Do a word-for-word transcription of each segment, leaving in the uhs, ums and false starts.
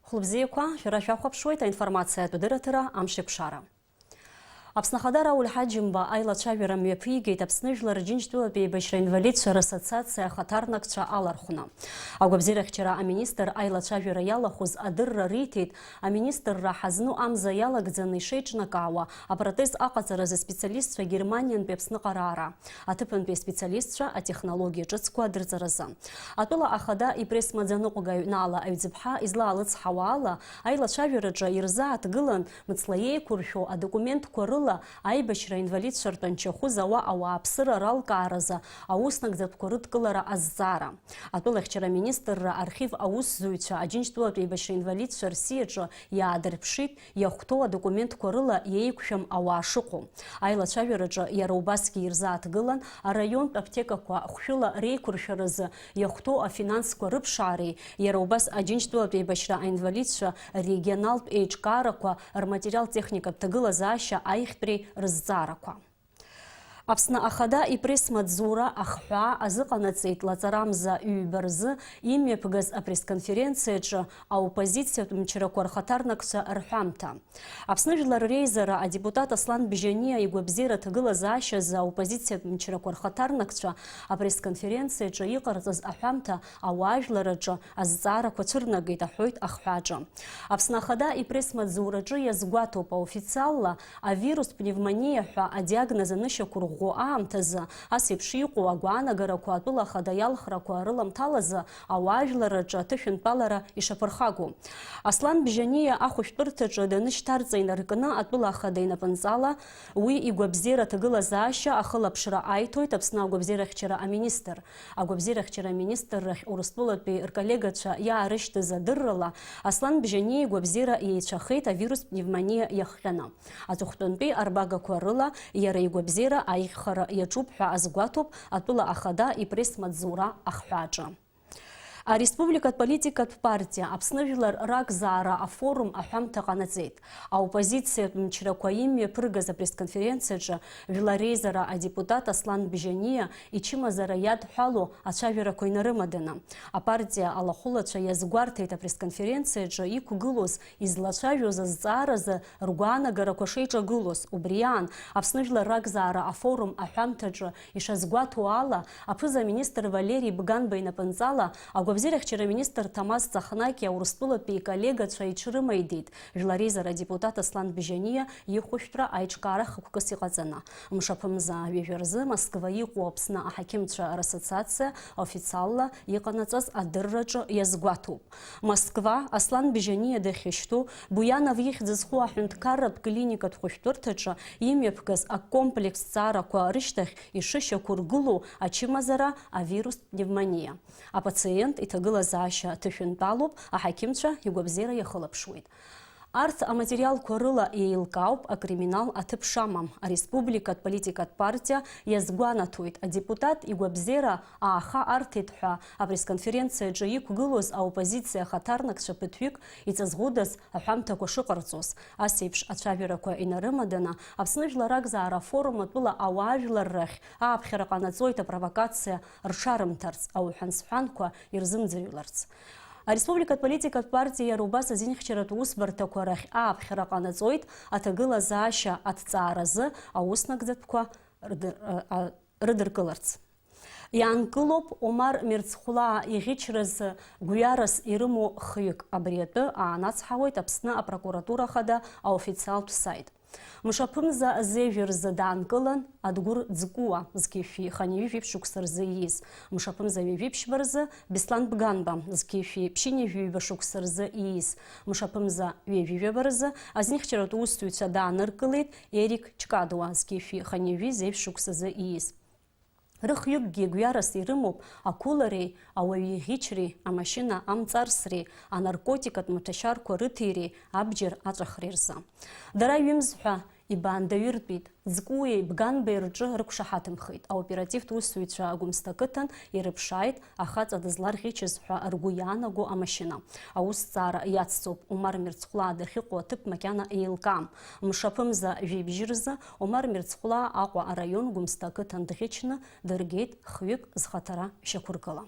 Хәылбзиақәа, шәара шәахәаԥшуеит аинформациатә дырраҭара Амшеикәшара. Аԥсны Ахада Рауль Ҳаџьымба аилацәажәара мҩаԥигеит Аԥсны Жәлар Рџьынџьтәылатә Еибашьра инвалидцәа рассоциациа ахаҭарнакцәа алархәны. Агәабзиарахьчара аминистр аилацәажәара иалахәыз адырра риҭеит, аминистрра ҳазну амза иалагӡаны ишеиҿнакаауа апротез аҟаҵаразы специалистцәа Германиантәи Аԥсныҟа раара, аҭыԥантәи аспециалистцәа атехнологиа ҿыцқәа адырҵаразы. Атәыла Ахада ипресс-маӡаныҟәгаҩ Наала Аҩӡыԥҳа излаалыцҳауа ала, аилацәажәараҿы ирзааҭгылан мыцла еиқәыршәо адокументқәа рыла аибашьра инвалидцәа ртәанчахәы зауа ауааԥсыра ралкааразы ауснагӡатәқәа рыдкылара азҵаара. Атәылахьчара аминистрра архив аусзуҩцәа Аџьынџьтәылатә еибашьра инвалидцәа рсиаҿы иаадырԥшит, иахәҭоу адокументқәа рыла иеиқәшәам ауаа шыҟоу. Аилацәажәараҿы иара убасгьы ирзааҭгылан араионтә аԥҭекақәа хәшәыла реиқәыршәаразы иахәҭоу афинансқәа рыԥшаареи, иара убас Аџьынџьтәылатә еибашьра аинвалидцәа регионалтә еиҿкаарақәа рматериал-техникатә ҭагылазаашьа аихтәреи рызҵаарақәа. Аԥсны Ахада ипресс-маҵзура ахҳәаа азыҟанаҵеит лаҵарамза ҩба рзы имҩаԥгаз апресс-конференциаҿы аоппозициатә мчрақәа рхаҭарнакцәа рҳәамҭа. Аԥсны Жәлар Реизара адепутат Аслан Бжьаниа игәабзиара аҭагылазаашьазы аоппозициатә мчрақәа рхаҭарнакцәа апресс-конференциаҿы иҟарҵаз аҳәамҭа ауаажәлараҿы азҵаарақәа цәырнагеит, аҳәоит ахҳәааҿы. Аԥсны Ахада ипресс-маҵзураҿы иазгәаҭоуп, аофициалла авирус пневмониа ҳәа адиагноз анышьақәырӷәӷәо аамҭазы, ас еиԥш иҟоу агәаанагарақәа атәыла ахада иалхрақәа рыламҭалазы ауаажәларраҿы аҭышәынтәалара ишаԥырхагоу. Аслан Бжьаниа ахәышәтәырҭаҿы данышьҭарҵа инаркны атәыла ахада инапынҵала уи игәабзиара аҭагылазаашьа ахылаԥшра аиҭоит Аԥсны агәабзиарахьчара аминистр. Агәабзиарахьчара аминистррахь Урыстәылатәи рколлегацәа иаарышьҭыз адыррала, Аслан Бжьаниа игәабзиара еицәахеит авирус пневмониа иахҟьаны. Аҵыхәтәантәи арбагақәа рыла иара игәабзиара аиӷьхара иаҿуп ҳәа азгәаҭоуп атәыла ахада ипресс-маҵзура ахҳәааҿы. Ареспубликатә политикатә партиа Аԥсны жәлар ракзаара афорум аҳәамҭа ҟанаҵеит. Аоппозициатә мчрақәа имҩаԥыргаз апресс-конференциаҿы Жәлар Реизара адепутат Аслан Бжьаниа ичымазара иадҳәало ацәажәарақәа инарымаданы, апартиа алахәылацәа иазгәарҭеит апресс-конференциаҿы иқәгылоз излацәажәоз азҵааразы ргәаанагарақәа шеиҿагылоз. Убри аан, Аԥсны жәлар ракзаара афорум аҳәамҭаҿы ишазгәаҭоу ала, аԥыза-министр Валери Бганба инапынҵала агәабзиарахьчара министр Ҭамаз Ҵахнакиа Урыстәылатәи иколлегацәа иҽрымаидеит Жәлар Реизара адепутат Аслан Бжьаниа ихәышәтәра аиҿкаара хықәкыс иҟаҵаны. Мшаԥымза ҩажәа рзы Москва иҟоу Аԥсны аҳақьымцәа рассоциациа официалла иҟанаҵаз адырраҿы иазгәаҭоуп. Москва, Аслан Бжьаниа дахьышьҭоу, Буианов ихьӡ зху аҳәынҭқарратә клиникатә хәышәтәырҭаҿы имҩаԥгаз акомплекс ҵаарақәа рышьҭахь ишышьақәыргылоу ачымазара авирустә пневмониа. Апациент иҭагылазаашьа ҭышәынтәалоуп, аҳақьымцәа игәабзиара иахылаԥшуеит. Арҭ аматериалқәа рыла еилкаауп акриминал аҭыԥ шамам. Ареспубликатә политикатә партиа иазгәанаҭоит, адепутат игәабзиара ааха арҭеит ҳәа апресс-конференциаҿы иқәгылоз аоппозициа ахаҭарнакцәа ԥыҭҩык иҵазгәыдаз аҳәамҭақәа шыҟарҵоз. Ас еиԥш ацәажәарақәа инарымаданы, Аԥсны жәлар ракзаара афорум атәыла ауаажәлар рахь ааԥхьара ҟанаҵоит апровокациа рҽарымҭарц, ауҳәан-сҳәанқәа ирзымӡырҩларц. Ареспубликатә политикатә партиа иара убас азинхьчаратә усбарҭақәа рахь ааԥхьара ҟанаҵоит аҭагылазаашьа аҭҵааразы ауснагӡатәқәа рдыр-, а, а, рыдыркыларц. Иаанкылоуп Омар Мерцхәлаа иӷьычразы гәҩарас ирымоу хҩык. Абри атәы аанацҳауеит Аԥсны апрокуратура хада аофициалтә саит. Мшаԥымза зежәа рзы даанкылан Адгәыр Ӡкәуа, зқьи жәшәи хынҩажәи жәиԥшь шықәса рзы ииз, мшаԥымза ҩажәи ԥшьба рзы Беслан Бганба, зқьи жәшәи ԥшьынҩажәи ҩба шықәса рзы ииз, мшаԥымза ҩажәи жәаба рзы азинхьчаратә усзуҩцәа дааныркылеит Ерик Ҷкадуа, зқьи жәшәи хынҩажәи зеижә шықәса рзы ииз. Рыхҩыкгьы гәҩарас ирымоуп ақәылареи, ауаҩы иӷьычреи, амашьына амҵарсреи, анаркотикатә маҭәашьарқәа рыҭиреи абџьар аҵәахреи рзы. Дара ҩымз ҳәа ибаандаҩыртәит, Ӡкәуеи Бганбеи рҿы рықәшаҳаҭымхеит. Аоперативтә усзуҩцәа Гәымсҭа ақыҭан ирыԥшааит ахаҵа дызларӷьычыз ҳәа ргәы иаанаго амашьына. Аусҭҵаара иацҵоуп, Омар Мерцхәлаа дахьыҟоу аҭыԥ макьана еилкаам. Мшаԥымза жәибжь рзы Омар Мерцхәлаа Аҟәа араион Гәымсҭа ақыҭан дӷьычны дыргеит хҩык зхаҭара шьақәыргыла.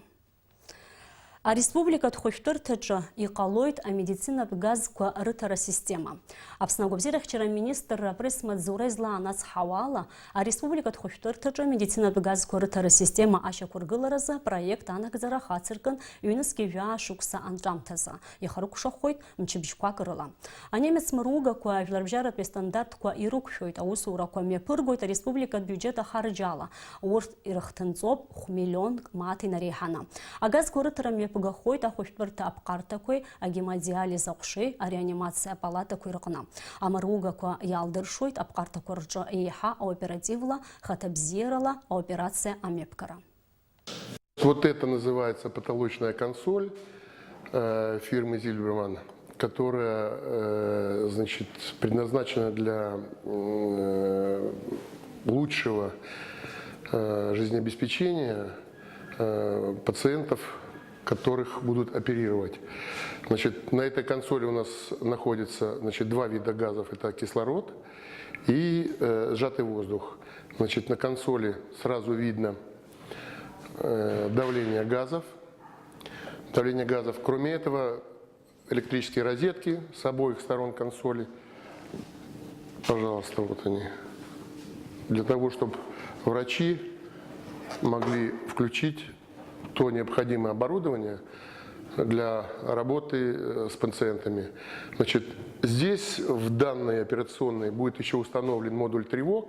Ареспубликатә хәышәтәырҭаҿы иҟалоит амедицинатә газқәа рыҭара система. Аԥсны агәабзиарахьчара аминистрра апресс-маҵзура излаанацҳауа ала, ареспубликатә хәышәтәырҭаҿы амедицинатә газқәа рыҭара система ашьақәыргыларазы апроект анагӡара хацыркын ҩнызқьи жәаа шықәса анҵәамҭазы, ихарыкәшахоит мчыбжьқәак рыла. Анемец мыругақәа ажәларбжьаратәи астандартқәа ирықәшәоит, аусурақәа мҩаԥыргоит ареспубликатә биуџьет ахарџь ала, урҭ ирыхҭынҵоуп хә-миллионк мааҭ инареиҳаны. Агазқәа рыҭара мҩаԥгахоит ахәышәтәырҭа аԥҟарҭақәеи агемодиализ аҟәшеи ареанимациа апалатақәеи рҟны. Амыругақәа иаалдыршоит аԥҟарҭақәа рҿы еиҳа аоперативла, хаҭабзиарала аоперациа амҩаԥгара. Вот это называется потолочная консоль, э, фирмы Зильберман, которая, э, значит, предназначена для, м, э, лучшего, э, жизнеобеспечения, э, пациентов, которых будут оперировать. Значит, на этой консоли у нас находится, значит, два вида газов. Это кислород и, э, сжатый воздух. Значит, на консоли сразу видно, э, давление газов. Давление газов. Кроме этого, электрические розетки с обоих сторон консоли. Пожалуйста, вот они. Для того, чтобы врачи могли включить то необходимое оборудование для работы, э, с пациентами. Значит, здесь в данной операционной будет еще установлен модуль тревог,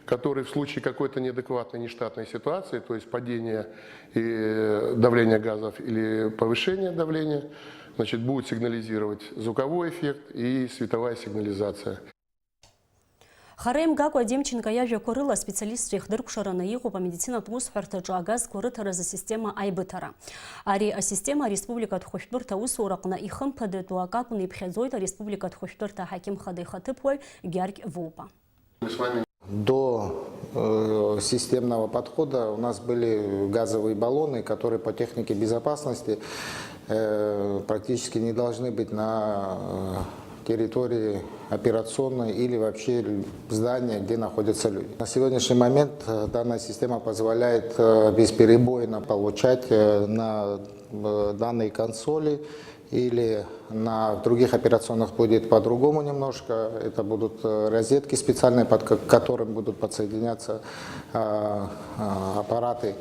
который в случае какой-то неадекватной нештатной ситуации, то есть падения и, э, давления газов или повышения давления, значит, будет сигнализировать звуковой эффект и световая сигнализация. Хара имгакәа Демченко иажәақәа рыла, аспециалистцәа ихдыркәшараны иҟоуп амедицинатә усҳәарҭаҿы агазқәа рыҭаразы асистема аибыҭара. Ари асистема ареспубликатә хәышәтәырҭа аусураҟны ихымԥадатәу акы акәны иԥхьаӡоит ареспубликатә хәышәтәырҭа аҳақьым хада ихаҭыԥуаҩ Гьаргь Вупа. До, э, системного подхода у нас были газовые баллоны, которые по технике безопасности, э, практически не должны быть на, э, территории операционной или вообще здания, где находятся люди. На сегодняшний момент, э, данная система позволяет, э, бесперебойно получать, э, на, э, данной консоли или на, в других операционных будет по-другому немножко. Это будут, э, розетки специальные, под ко-, к которым будут подсоединяться, э, э, аппараты,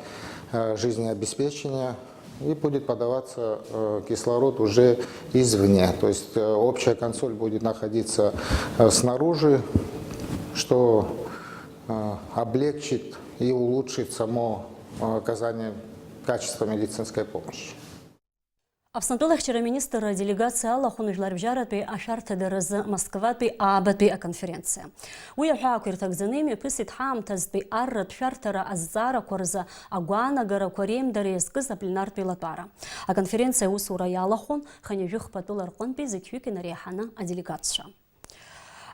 э, жизнеобеспечения. И будет подаваться, э, кислород уже извне. То есть, э, общая консоль будет находиться, э, снаружи, что, э, облегчит и улучшит само, э, оказание качества медицинской помощи. Аԥсны атәылахьчара аминистрра аделегациа алахәын жәларбжьаратәи ашәарҭадаразы Москватәи аабатәи аконференциа. Уи аҳәаақәа ирҭагӡаны имҩаԥысит ҳаамҭазтәи арратә шәарҭара азҵаарақәа рзы агәаанагарақәа реимдара иазкыз апленартә еилатәара. Аконференциа аусура иалахәын хынҩажәи хԥа тәыла рҟынтәи зықьҩык инареиҳаны аделегатцәа.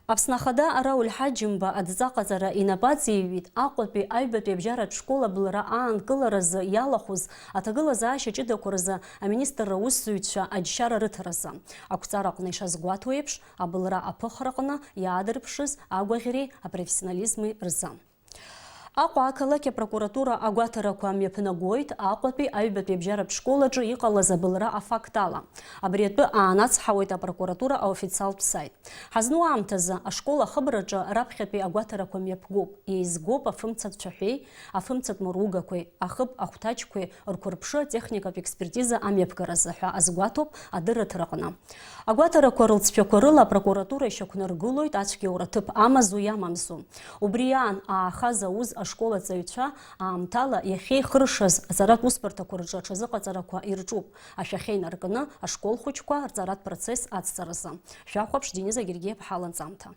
Аԥсны Ахада Рауль Ҳаџьымба адҵаҟаҵара инапы аҵеиҩит Аҟәатәи аҩбатәи абжьаратә школ абылра аанкыларазы иалахәыз аҭагылазаашьа ҷыдақәа рзы аминистрра аусзуҩцәа аџьшьара рыҭаразы. Ақәҵараҟны ишазгәаҭоу еиԥш, абылра аԥыхраҟны иаадырԥшыз агәаӷьреи апрофессионализми рзы. Аҟәа ақалақь апрокуратура агәаҭарақәа мҩаԥнагоит Аҟәатәи аҩбатәи абжьаратә школ аҿы иҟалаз абылра афакт ала. Абри атәы аанацҳауеит апрокуратура аофициалтә саит. Ҳазну аамҭазы ашкол ахыбраҿы раԥхьатәи агәаҭарақәа мҩаԥгоуп, еизгоуп афымцатә цәаҳәеи, афымцатә мыругақәеи, ахыб ахәҭаҷқәеи рқәырԥшы атехникатә експертиза амҩаԥгаразы ҳәа азгәаҭоуп адырраҭараҟны. Агәаҭарақәа рылҵшәақәа рыла апрокуратура ишьақәнаргылоит ацәгьоура ҭыԥ амазу иамамзу. Убри аан аахаз ауз ашкол аҵаҩцәа аамҭала иахьеихыршаз аҵаратә усбарҭақәа рҿы аҽазыҟаҵарақәа ирҿуп, ашәахьа инаркны ашкол хәыҷқәа рҵаратә процесс ацҵаразы. Шәахәаԥш Дениза Гергиа-ԥҳа ланҵамҭа.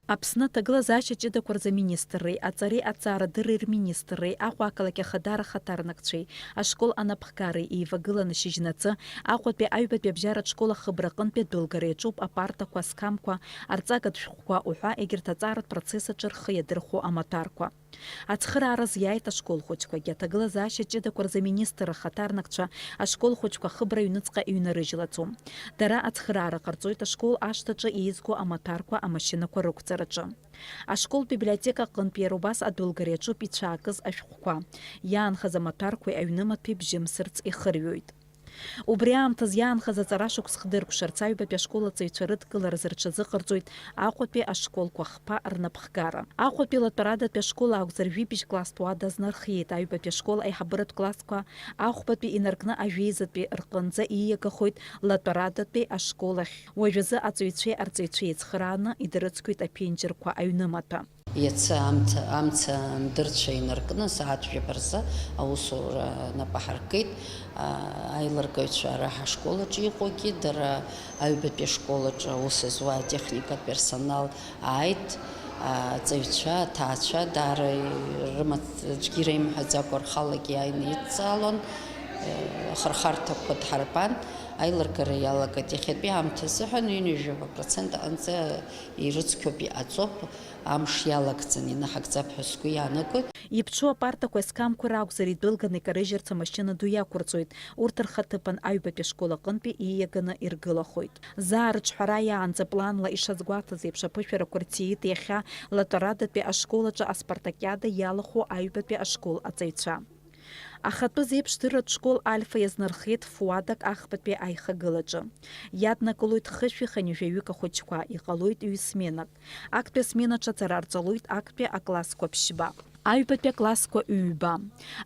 Аԥсны аҭагылазаашьа ҷыдақәа рзы аминистрреи, аҵареи аҭҵаарадырреи рминистрреи, Аҟәа ақалақь ахадара ахаҭарнакцәеи, ашкол анапхгареи еивагыланы шьыжьнаҵы Аҟәатәи аҩбатәи абжьаратә школ ахыбра аҟынтәи адәылгара иаҿуп апартақәа, асқамқәа, арҵагатә шәҟәқәа уҳәа егьырҭ аҵааратә процесс аҿы рхы иадырхәо амаҭәарқәа. Ацхыраараз иааит ашкол хәыҷқәагьы. Аҭагылазаашьа ҷыдақәа рзы аминистр рхаҭарнакцәа ашкол хәыҷқәа ахыбра аҩныҵҟа иҩнарыжьлаӡом. Дара ацхыраара ҟарҵоит ашкол ашҭаҿы еизго амаҭәарқәа амашьынақәа рықәҵараҿы. Ашколтә библиотека аҟынтә иара убас адәылгареи аҿуп ицәаакыз ашәҟәқәа. Иаанхаз амаҭәарқәеи аҩнымаҭәеи бжьымсырц ихырҩоит. Убри аамҭаз иаанхаз аҵара шықәс хдыркәшарц аҩбатәи ашкол аҵаҩцәа рыдкылара рҽазыҟарҵоит Аҟәатәи ашколқәа хԥа рнапхгара. Аҟәатәи Латәарадатәи ашкол акәзар, жәибжь класстә уада азнархиеит. Аҩбатәи ашкол аиҳабыратә классқәа ахәбатәи инаркны ажәеизатәи рҟынӡа ииагахоит Латәарадатәи ашкол ахь. Уажәазы аҵаҩцәеи арҵаҩцәеи еицхырааны идырыцқьоит аԥенџьырқәа аҩнымаҭәа. Иацы амца, амца андырцәа инаркны, сааҭ жәаба рзы аусура нап аҳаркит. А, аилыргаҩцәа ара ҳашкол аҿы иҟоугьы, дара аҩбатәи ашкол аҿы аус зуа атехникатә персонал ааит. А, аҵаҩцәа, аҭаацәа даара ирымаҵ-, аӡәгьы иреимҳәаӡакәа рхалагьы иааины идҵаалон. Э, ахырхарҭақәа дҳарбан, аилыргара иалагеит. Иахьатәи аамҭазыҳәан ҩынҩажәаба процент аҟынӡа ирыцқьоуп, иҟаҵоуп. Амш иалагӡаны инаҳагӡап ҳәа сгәы иаанагоит. Иԥҽу апартақәеи асқамқәеи ракәзар, идәылганы икарыжьырц амашьына ду иақәырҵоит. Урҭ рхаҭыԥан аҩбатәи ашкол аҟынтәи ииаганы иргылахоит. Заа рыҿҳәара иаанӡа планла ишазгәаҭаз еиԥш аԥышәарақәа рҭиит иахьа Латәарадатәи ашкол аҿы аспартакиада иалахәу аҩбатәи ашкол аҵаҩцәа. Ахатәы зеиԥшдырратә школ Альфа иазнархеит фуадак ахԥатәи аихагылаҿы. Иаднакылоит хышәи хынҩажәаҩык ахәыҷқәа, иҟалоит ҩ-сменак. Актәи асменаҿы аҵара арҵалоит актәи аклассқәа ԥшьба. Аҩбатәи аклассқәа ҩба.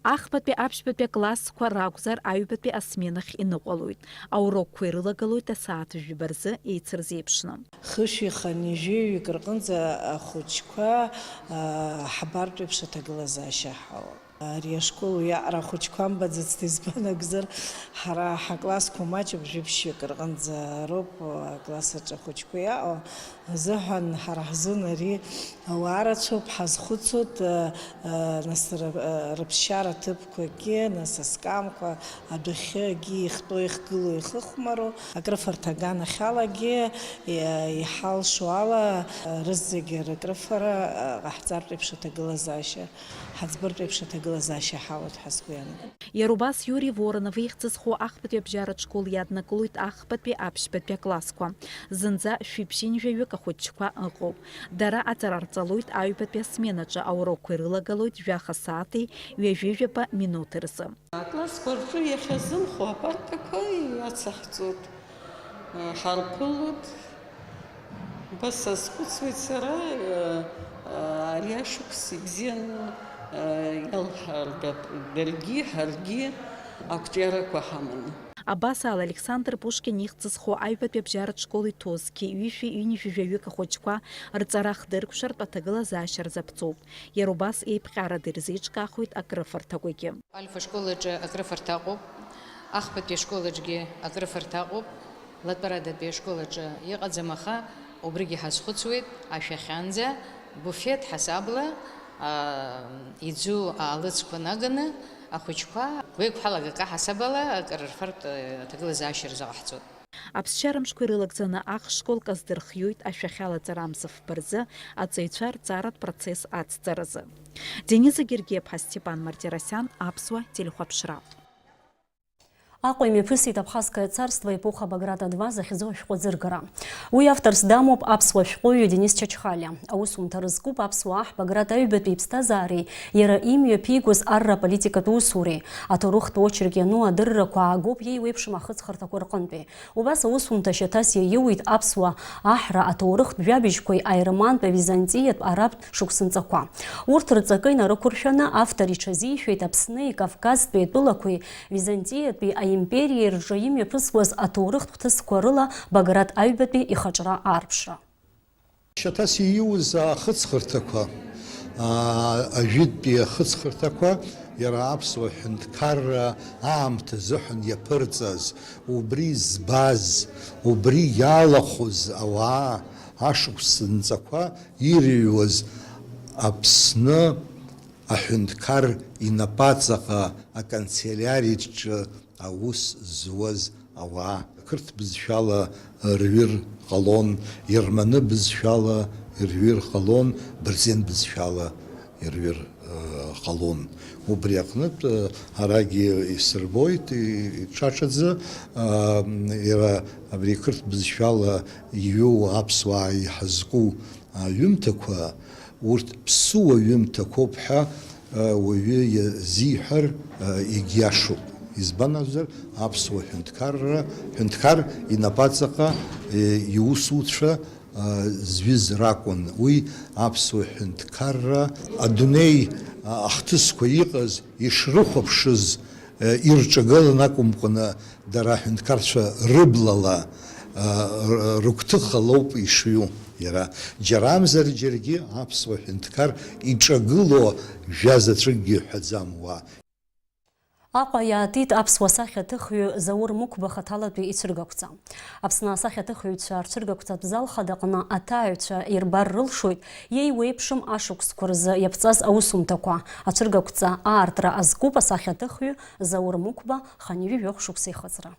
Ахԥатәи аԥшьбатәи аклассқәа ракәзар, аҩбатәи асменахь иныҟәалоит. Аурокқәа ирылагалоит асааҭ жәба рзы еицырзеиԥшны. Хышәи хынҩажәаҩык рҟынӡа ахәыҷқәа, а, ҳабартә еиԥш аҭагылазаашьа ҳауп. Ари ашкол уиаҟара ахәыҷқәа амбаӡацт, избан акәзар, ҳара ҳаклассқәа маҷуп, жәибжьҩык рҟынӡа роуп акласс аҿы ахәыҷқәа иаҟоу азыҳәан, ҳара ҳзын ари ауаа рацәоуп, ҳазхәыцуеит, а, а, нас ры-, а, рыԥсшьара ҭыԥқәагьы, нас аскамқәа, адәахьы акгьы ихтәу, ихгылоу, ихыхәмару, акрыфарҭа аганахьалагьы, иа-, иҳалшо ала, а, рызегьы рыкрыфара, а, ҟаҳҵартә еиԥш аҭагылазаашьа. Ҳаӡбартә еиԥш аҭагылазаашьа ҳауеит ҳәа сгәы иаанагоит. Иара убас Иури Воронов ихьӡ зху ахԥатәи абжьаратә школ иаднакылоит ахԥатәи аԥшьбатәи аклассқәа. Зынӡа шәиԥшьынҩажәаҩык ахәыҷқәа ыҟоуп. Дара аҵара рҵалоит аҩбатәи асменаҿы, аурокқәа ирылагалоит жәаха сааҭи ҩажәи жәаба минуҭи рзы. Аклассқәа рҿы иахьазымхо апартақәа иацаҳҵоит, ҳарԥылоит. Убас сазхәыцуеит сара, э, э, ари ашықәс ибзианы, э, иалҳаргап, даргьы, ҳаргьы ақәҿиарақәа ҳаманы. Абас ала, Александр Пушкин ихьӡ зху аҩбатәи абжьаратә школ иҭоу зқьи ҩышәи ҩынҩажәи жәаҩык ахәыҷқәа рҵара хдыркәшартә аҭагылазаашьа рзаԥҵоуп. Иара убас еиԥҟьарада ирзеиҿкаахоит акрыфарҭақәагьы. Альфа школ аҿы акрыфарҭа ыҟоуп, ахԥатәи ашкол аҿгьы акрыфарҭа ыҟоуп, Латәарадатәи ашкол аҿы иҟаӡам, аха убригьы ҳазхәыцуеит, ашәахьанӡа буфет ҳасабла, аа, иӡу аалыцқәа наганы ахәыҷқәа гәеиқәҳалагака ҳасабала акрырфартә, э, аҭагылазаашьа рзаҟаҳҵоит. Аԥсшьара мшқәа ирылагӡаны ахшкол каздырхиоит ашәахьалаҵара амза фба рзы аҵаҩцәа рҵаратә процесс ацҵаразы. Дениза Гергиаԥҳа, Степан Мартиросиан, Аԥсуа телехәаԥшра. Аҟәа имҩаԥысит Абхазское царство эпоха Баграта два захьӡу ашәҟәы аӡыргара. Уи авторс дамоуп аԥсуа шәҟәыҩҩы Денис Чачхалиа. Аусумҭа рызкуп аԥсуаа ҳбаграт аҩбатәи иԥсҭазаареи иара имҩаԥигоз арра аполитикатә усуреи. Аҭоурыхтә очерк иану адыррақәа аагоуп иеиуеиԥшым ахыҵхырҭақәа рҟынтәи. Убас аусумҭа шьаҭас иаиуит аԥсуа аҳра аҭоурыхтә жәабжьқәеи аермантә, авизантиатә, арабтә шықәсынҵақәа. Урҭ рҵакы инарықәыршәаны автор иҽазишәеит Аԥсни Кавказтәи атәылақәеи Византиатәи аимпериеи рҿы имҩаԥысуаз аҭоурыхтә хҭысқәа рыла Баграт аҩбатәи ихаҿра аарԥшра. Шьаҭас ииуз ахыҵхырҭақәа, аа, ажәытәтәи ахыҵхырҭақәа, иара аԥсуа ҳәынҭқарра аамҭа азыҳәан иаԥырҵаз, убри збаз, убри иалахәыз ауаа ашықәс нҵақәа ирыҩуаз Аԥсны аҳәынҭқар инапаҵаҟа аканцеляриаҿы аус зуаз ауаа. Қырҭ бызшәала рҩыр ҟалон, германы бызшәала рҩыр ҟалон, бырзен бызшәала ирҩыр, э, ҟалон. Убри аҟнытә, э, арагьы исырбоит, и-, иҿаҿаӡа, э, иара абри қырҭ бызшәала иҩу аԥсуаа иҳазку аҩымҭақәа, урҭ ԥсыуа ҩымҭақәоуп ҳәа, э, уаҩы иазиҳәар, э, егьиашоуп. Избан акәзар, аԥсуа ҳәынҭқарра, ҳәынҭқар инапаҵаҟа, э, иусуцәа, э, зҩыз ракәын. Уи аԥсуа ҳәынҭқарра адунеи, э, ахҭысқәа иҟаз ишрыхәаԥшыз, э, ирҿагылан акәымкәаны, дара аҳәынҭқарцәа рыблала, э, р-, рыгәҭыха лоуп ишҩу иара. Џьарамзар џьаргьы аԥсуа ҳәынҭқар иҿагыло жәа заҵәыкгьы ҳәаӡам уа. Аҟәа иаатит аԥсуа сахьаҭыхҩы Заур Мықәба хаҭалатәи ицәыргақәҵа. Аԥсны асахьаҭыхҩцәа рцәыргақәҵатә зал хадаҟны аҭааҩцәа ирбар рылшоит, иеиуеиԥшым ашықәсқәа рзы иаԥҵаз аусумҭақәа. Ацәыргақәҵа аартра азкуп асахьаҭыхҩы Заур Мықәба хынҩажәи жәохә шықәса ихыҵра.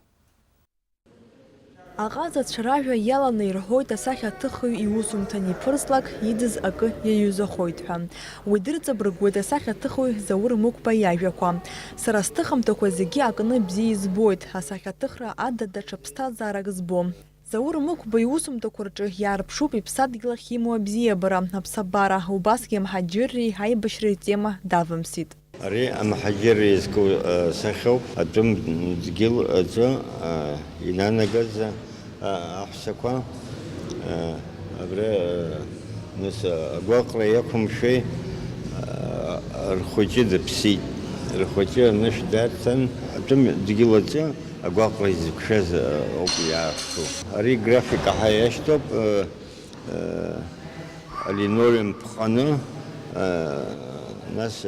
Аҟазацәа ражәа иаланы ирҳәоит асахьаҭыхҩы иусумҭа аниԥырҵлак, иӡыз акы иаҩызахоит ҳәа. Уи дырҵабыргуеит асахьаҭыхҩы Заур Мықәба иажәақәа. Сара сҭыхымҭақәа зегьы акны бзиа избоит, асахьаҭыхра ада даҽа ԥсҭазаарак збом. Заур Мықәба иусумҭақәа рҿы иаарԥшуп иԥсадгьыл ахь имоу абзиабара, аԥсабара, убасгьы амҳаџьырреи аибашьреи ртема давымсит. Ари амҳаџьырра иазку, а, сахьоуп, атәым дгьыл аҿы, а, инанагаз, а, аҳәсақәа, а, абра, а, нас, а, агәаҟра иақәымшәеи, а, рхәыҷы дыԥсит. Рхәыҷы анышә дарҭан, атәым дгьыл аҿы агәаҟра изықәшәаз, а, ауп иаахту. Ари графика ҳәа иашьҭоуп, а, а, алинолеум ԥҟаны, а, нас,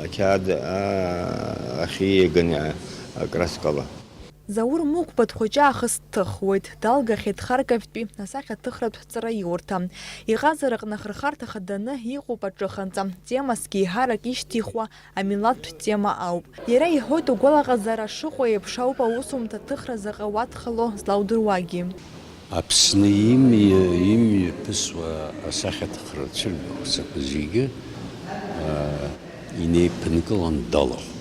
Ақьаад, аа, ахь ииаганы акраскала. Заур Мықәба дхәыҷы аахыс дҭыхуеит, далгахьеит Харковтәи асахьаҭыхратә ҵараиурҭа. Иҟазараҟны ахырхарҭа хаданы иҟоуп аҿыханҵа, темасгьы еиҳарак ишьҭихуа амилаҭтә тема ауп. Иара иҳәоит угәалаҟазаара шыҟоу еиԥш ауп аусумҭа аҭыхра заҟа уадхало злаудыруагьы. Аԥсны имҩа-, имҩаԥысуа асахьаҭыхра цәыргақәҵақәа зегьы, аа, инеиԥынкылан далахәын.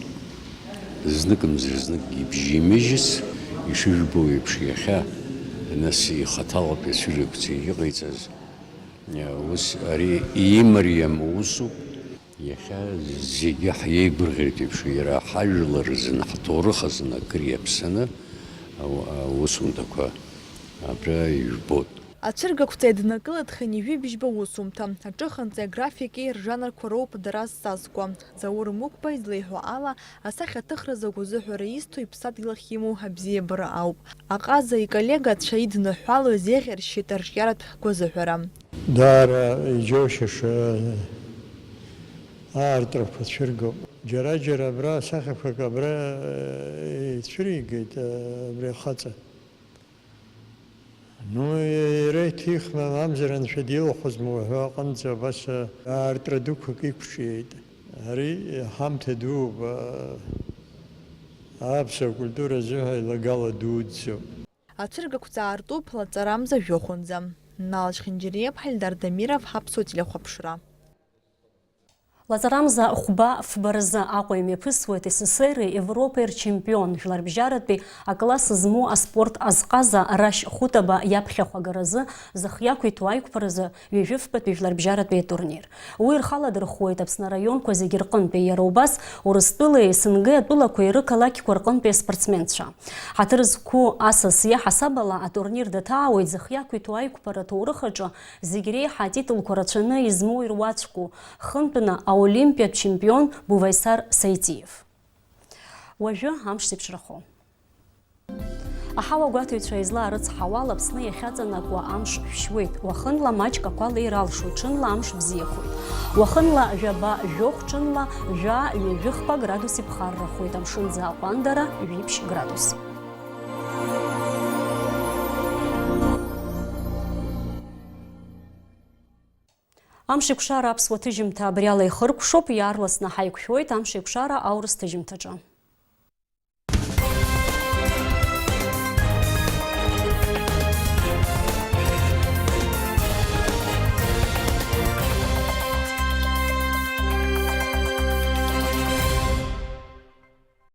Зныкымзар знык ибжьы имыжьыц, ишыжәбо еиԥш, иахьа, нас, ихаҭалатәи ацәыргақәҵа иҟаиҵаз, ус ари имариам усуп. Иахьа зегьы ҳиеигәырӷьеит еиԥш, иара ҳажәлар рзын, ҳҭоурых азын акыр иаԥсаны ау-, аусумҭақәа абра ижәбоит. Ацәыргақәҵа иднакылеит хынҩажәи бжьба усумҭа, аҿыханҵеи аграфики ржанрқәа роуп дара зҵазкуа. Заур Мықәба излеиҳәо ала, асахьаҭыхра закә азыҳәара изҭо иԥсадгьыл ахь имоу абзиабара ауп. Аҟаза иколлегацәа идныҳәало изеиӷьаршьеит арҿиаратә гәазыҳәара. Даара иџьоушьаша аартра қәацәыргоуп. Џьара-џьара абра асахьақәак абра, э, ицәыригеит, э, абри ахаҵа. Ну, иара иҭихма, мамзар анцәа дилахәызма уҳәо аҟынӡа абас, э, аартра дуқәак иқәҿиеит. Ари ҳамҭа дууп, э, аԥсуа культура азыҳәа илагала дуӡӡоуп. Ацәыргақәҵа аартуп лаҵарамза жәохәынӡа. Нал Чхинџьариаԥҳа, Ельдар Дамиров, Аԥсуа телехәаԥшра. Лаҵарамза хәба фба рзы Аҟәа имҩаԥысуеит С С С Р-и Европеи рчемпион, жәларбжьаратәи акласс змоу аспорт азҟаза Рашь Хәытаба иаԥхьахә агаразы зых иақәиҭу аиқәԥаразы ҩажәи фбатәи жәларбжьаратәи атурнир. Уи ирхаладырхәуеит Аԥсны араионқәа зегьы рҟынтәи, иара убас Урыстәылеи С Н Г атәылақәеи рықалақьқәа рҟынтәи аспортсменцәа. Ҳаҭыр зқәу асас иаҳасаб ала атурнир даҭаауеит зых иақәиҭу аиқәԥара аҭоурых аҿы зегь реиҳа атитулқәа рацәаны измоу ируаӡәку, хынтәны аолимпиатә чемпион Буваисар Саитиев. Уажәы амш зеиԥшрахо. Аҳауа гәаҭаҩцәа излаарыцҳауа ала Аԥсны иахьаҵанакуа амш шәшьуеит. Уахынла маҷк ақәа леир алшоит, ҽынла амш бзиахоит. Уахынла жәаба жәохә, ҽынла жәаа ҩажәи хԥа градус иԥхаррахоит, амшын ӡаа ҟәандара ҩеиԥшь градус. Амш еиқәшара аԥсуа ҭыжьымҭа абриала ихыркәшоуп, иаарласны ҳаиқәшәоит амш еиқәшара аурыс ҭыжьымҭаҿы.